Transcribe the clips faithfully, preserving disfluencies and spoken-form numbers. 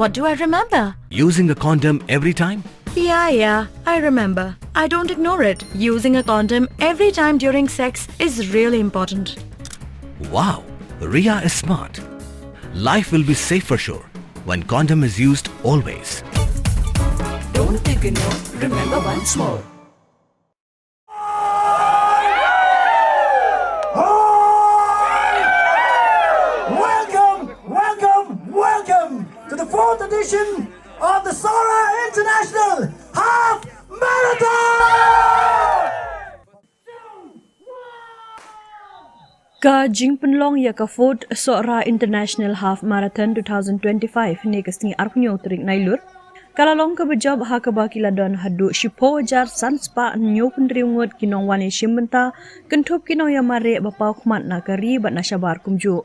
What do I remember? Using a condom every time? Yeah, yeah, I remember. I don't ignore it. Using a condom every time during sex is really important. Wow, Ria is smart. Life will be safe for sure when condom is used always. Don't ignore, remember once more. Welcome, welcome, welcome to the fourth edition of the Sohra International Half Marathon! Ka jingpynlong ïa ka fourth Sohra International Half Marathon two thousand twenty-five ne ka sngi arphew tarik Nailur ka la long kaba jop ha kaba ki la don haduh shiphew hajar san spah hynñiewphew hynriew ngut ki nongwan ïashim bynta, kynthup ki nongïamareh ba paw khmat na ka ri bad na shabar kumjuh.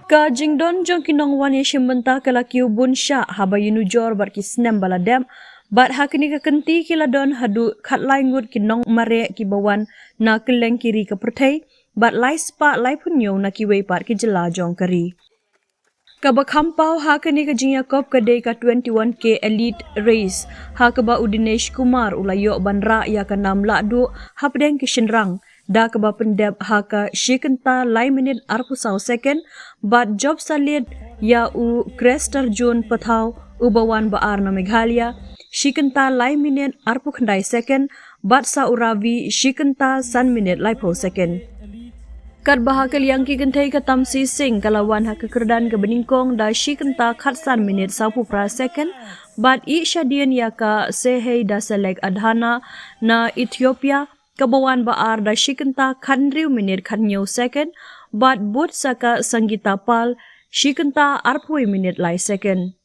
Ka jingdon jong ki nongwan ïashim bynta ka la kiew bun shah haba ïanujor bad ki snem ba la dep, bad ha kane ka kynti ki la don haduh khatlai ngut ki nongmareh kiba wan na kylleng ki ri ka pyrthei, bad lai spah laiphew hynñiew na kiwei pat ki jylla jong ka ri. Kaba kham paw ha kane ka jingïakop ka dei ka twenty-one K Elite Race, ha kaba u Dinesh Kumar u la ïoh ban rah ïa ka nam lahduh hapdeng ki shynrang, da kaba pyndep ha ka shi kynta lai minit arphew saw second, bad jop sa leit ïa u Krestarjun Pathaw uba wan ba ar na Meghalaya, shi kynta lai minit arphew khyndai second, bad sa u Ravi shi kynta san minit laiphew second. Katba ha ka liang ki kynthei ka Tamsi Singh ka la wan ha ka kyrdan kaba nyngkong da shi kynta khatsan minit sawphew phra second, bad ïeh shadien ïa ka Sehei Daselek Adhana na Ethiopia, kaba wan ba ar da shi kynta khathynriew minit khathynñiew second, bad bud sa ka Sangeeta Pal shi kynta arphew minit lai second.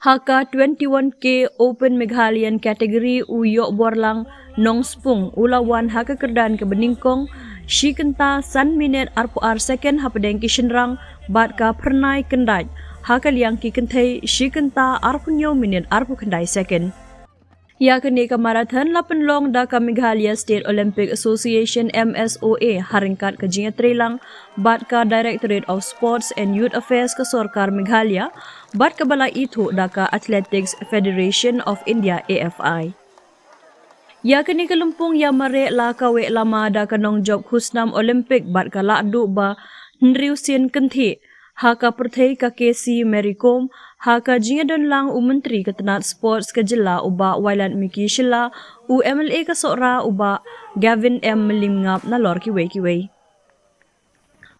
Ha ka twenty-one K Open Meghalayan category u Ïohborlang Nongspung u la wan ha ka kyrdan kaba nyngkong shi kynta san minit arphew ar second hapdeng ki shynrang, bad ka Phyrnai Kyndait ha ka liang ki kynthei shi kynta arphew hynñiew minit arphew khyndai second. Ïa kane ka marathon la pynlong da ka Meghalaya State Olympic Association, M S O A, ha ryngkat ka jingïatreilang bad ka Directorate of Sports and Youth Affairs ka Sorkar Meghalaya, bad kaba la ithuh da ka Athletics Federation of India, A F I. Ïa kane ka lympung ïamareh la kaweh lama da ka nongjop khusnam Olympic bad ka lahduh ba hynriew sien kynthih ha ka pyrthei ka K C Mary Kom, ha ka jingïadonlang u Myntri ka tnat Sports ka jylla u Bah Wailadmiki Shylla, u M L A ka Sohra u Bah Gavin M Mylliemngap nalor kiwei kiwei.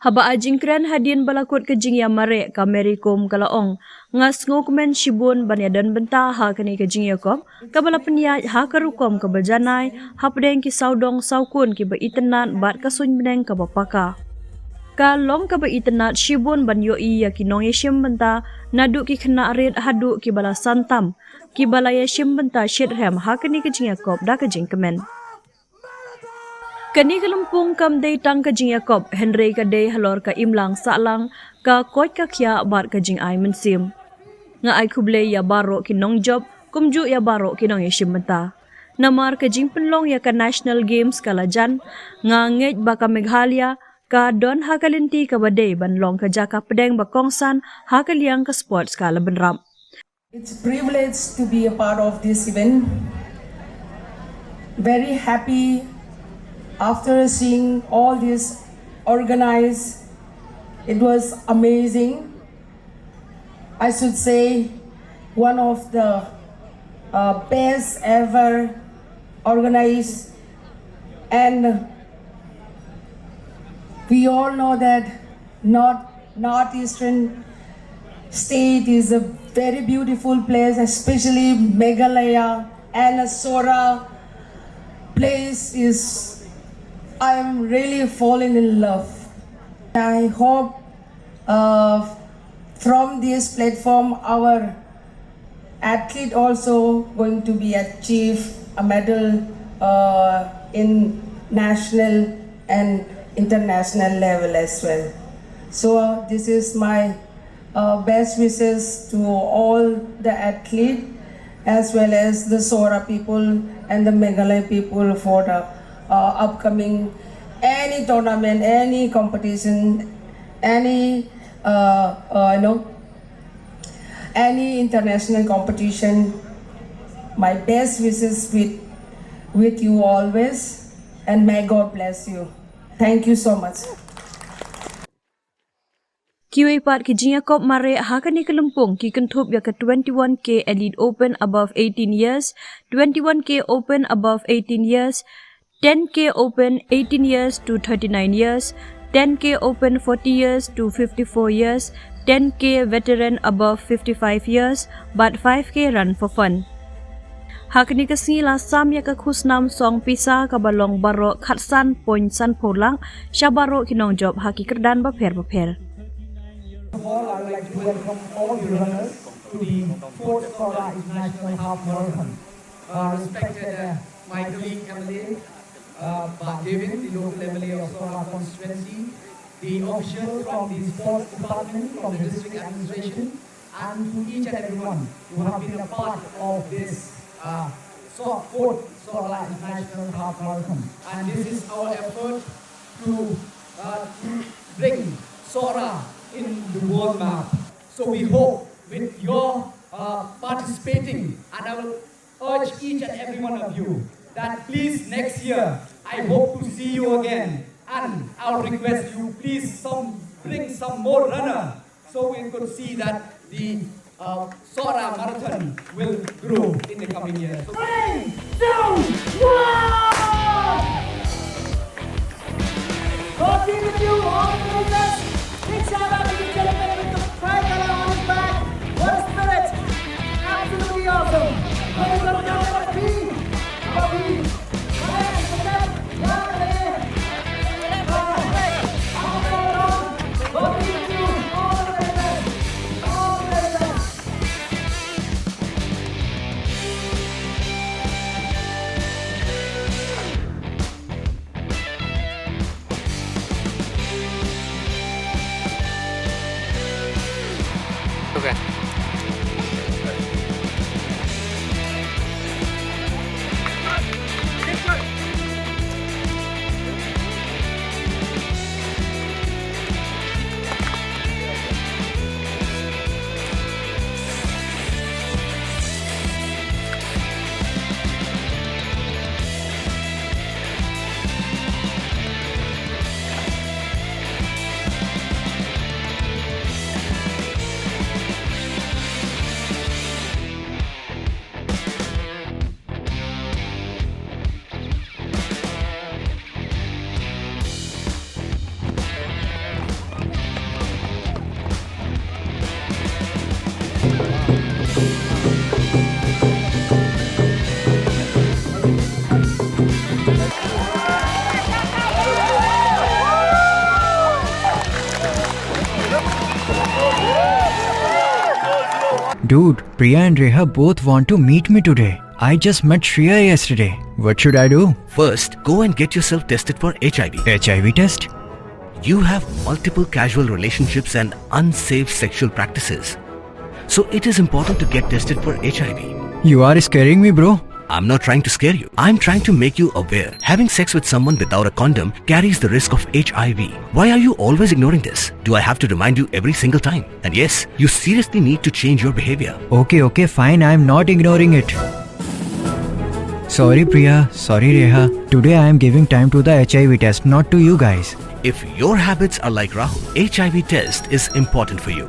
Haba ai jingkren hadien ba la kut ka jingïamareh, ka Mary Kom ka la ong, nga sngewkmen shibun ban ïadon bynta ha kane ka jingïakop kaba la pynïaid ha ka rukom kaba janai hapdeng ki sawdong sawkun kiba itynnad bad ka suiñbneng kaba paka. Ka long kaba itynnad shibun ban ïohi ïa ki nongïashim bynta, naduh ki khynnah rit haduh kiba la san tam, kiba la ïashim bynta shitrhem ha kane ka jingïakop da ka jingkmen. Kane ka lympung kam dei tang ka jingïakop, hynrei ka dei halor ka imlang sahlang, ka koit ka khiah bad ka jingai mynsiem. Nga ai khublei ïa baroh ki nongjop, kumjuh ïa baroh ki nongïashim bynta. Namar ka jingpynlong ïa ka National Games ka la jan, nga ngeit ba ka Meghalaya ka don ha ka lynti kaba dei ban long ka jaka pdeng ba kongsan ha ka liang ka sports ka la bynrap. It's a privilege to be a part of this event. Very happy after seeing all this organized. It was amazing. I should say one of the uh, best ever organized, and we all know that North Northeastern state is a very beautiful place, especially Meghalaya and Sohra place is. I am really falling in love. I hope uh, from this platform our athlete also going to be achieve a medal uh, in national and international level as well. So uh, this is my uh, best wishes to all the athlete as well as the Sohra people and the Meghalaya people for the uh, upcoming any tournament, any competition, any uh, uh, you know any international competition. My best wishes with, with you always, and may God bless you. Thank you so much. Kiwei pat ki jingïakop mareh ha kane ka lympung ki kynthup ïa ka twenty-one K Elite Open above eighteen years, twenty-one K Open above eighteen years, ten K Open eighteen years to thirty-nine years, ten K Open forty years to fifty-four years, ten K Veteran above fifty-five years, bad five K Run for Fun. Ha kane ka sngi la sam ïa ka khusnam song pisa kaba long baroh khatsan point san phew lak sha baroh ki nongjop ha ki kyrdan bapher bapher. First of all, I would like to welcome all the runners to the fourth Sohra International Half Marathon. Uh, respected uh, my colleague M L A, uh, Bah David, the local M L A of Sohra constituency, the officials from the sports department, from the district administration, and to each and everyone who have been a part of this uh, so- fourth Sohra International Half Marathon. And this is our effort to, uh, to bring Sohra in the world map. So we hope with your uh, participating, and I will urge each and every one of you that please next year I hope to see you again, and I'll request you please some bring some more runner so we could see that the uh, Sohra Marathon will grow in the coming years. So, three, two, one! Continue to all the leaders. Big shout out to the gentleman with the tri-colour on his back. What a spirit! Absolutely awesome. Ladies and gentlemen, Abhi, Abhi, Dude, Priya and Reha both want to meet me today. I just met Shreya yesterday. What should I do? First, go and get yourself tested for H I V. H I V test? You have multiple casual relationships and unsafe sexual practices. So it is important to get tested for H I V. You are scaring me, bro. I'm not trying to scare you. I'm trying to make you aware. Having sex with someone without a condom carries the risk of H I V. Why are you always ignoring this? Do I have to remind you every single time? And yes, you seriously need to change your behavior. Okay, okay, fine. I'm not ignoring it. Sorry, Priya. Sorry, Reha. Today I am giving time to the H I V test, not to you guys. If your habits are like Rahul, H I V test is important for you.